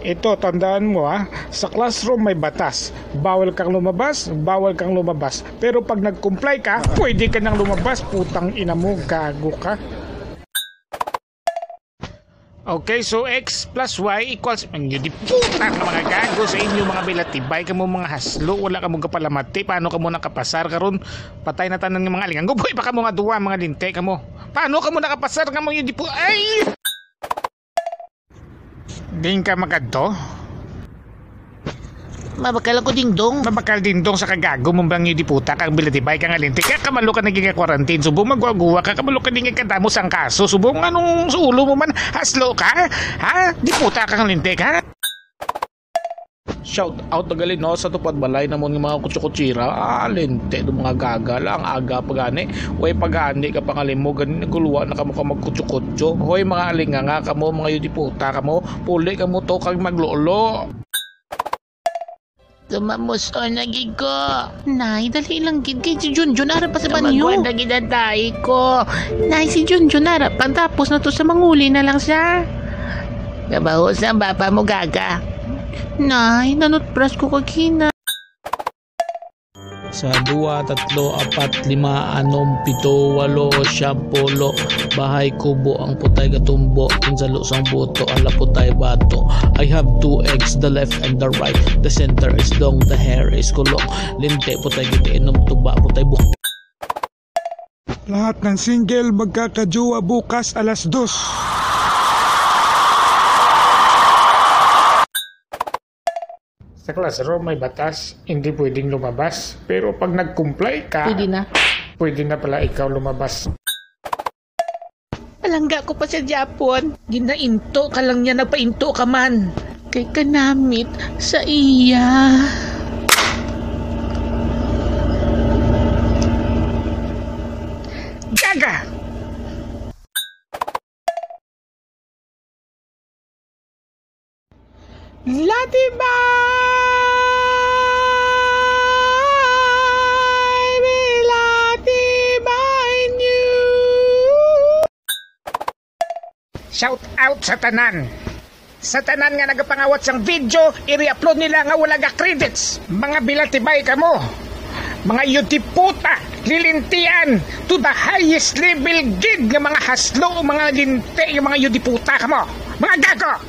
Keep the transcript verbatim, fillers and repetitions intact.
Ito, tandaan mo ha, sa classroom may batas. Bawal kang lumabas, bawal kang lumabas. Pero pag nag-comply ka, pwede ka nang lumabas. Putang ina mo, gago ka. Okay, so X plus Y equals, ang yun, di puta ka mga gago sa inyo, mga bilatibay kamo, mga haslo, wala kamo kapalamati, paano kamo nakapasar karon? Patay na tanan nga mga alingan, guboy pa kamo nga duwa, mga linte kamo. Paano kamo nakapasar nga mga yun, di po, ay! Din ka magkadto? Mabakal ako, Dingdong. Mabakal, Dingdong, sa kagago mong bangyo di puta, kang bilatibay, kang alinti, kaya kamalo ka naging quarantine, subong magwaguwa ka, kamalo ka din kadamo sang kaso, subong anong sa ulo mo man, haslo ka? Ha? Di puta, kang alinti, ha? Shout out na gali, no, sa tupad balay namon nga mga kutsukutsira. Ah, linte do mga gaga lang, aga pa gani. Way pa gani ka pangalimo, gani naguluwa na kamo ka magkutsukutso. Hoy, mga alinganga kamo, mga yudi puta kamo, puli kamo to kag maglolo. Tumamos o nagig ko. Nay, dali lang gid kay si Junjun ara pa sa banyo. Tumagwad na gid ang tahi ko. Nay, si Junjun ara pa, tapos na to sa manguli na lang siya. Kabaho sa bapa mo, gaga. Nay, nanutbras ko kagina. Sa dua, tatlo, apat, lima, anom, pito, walo, siyam, pulo, bahay, kubo, ang putay gatumbo, kinsalo sang buto, ala putay bato. I have two eggs, the left and the right. The center is long, the hair is kulong. Linte, putay gitiinom, tuba, putay buhok. Lahat ng single magkakajowa bukas alas dos. Sa classroom may batas, hindi pwedeng lumabas. Pero pag nag-comply ka, pwede na. Pwede na pala ikaw lumabas. Palangga ko pa siya gyapon. Ginainto ka lang niya, nagpainto ka man. Kay kanamit sa iya. Gaga! Latibay, Latibay News. Shout out sa tanan. Sa tanan nga nagapangawat sang video, i-re-upload nila nga wala ga credits. Mga bilatibay kamo. Mga yutiputa, lilintian, to the highest level gid nga mga haslo, mga linte, yung mga yutiputa kamo. Mga gago!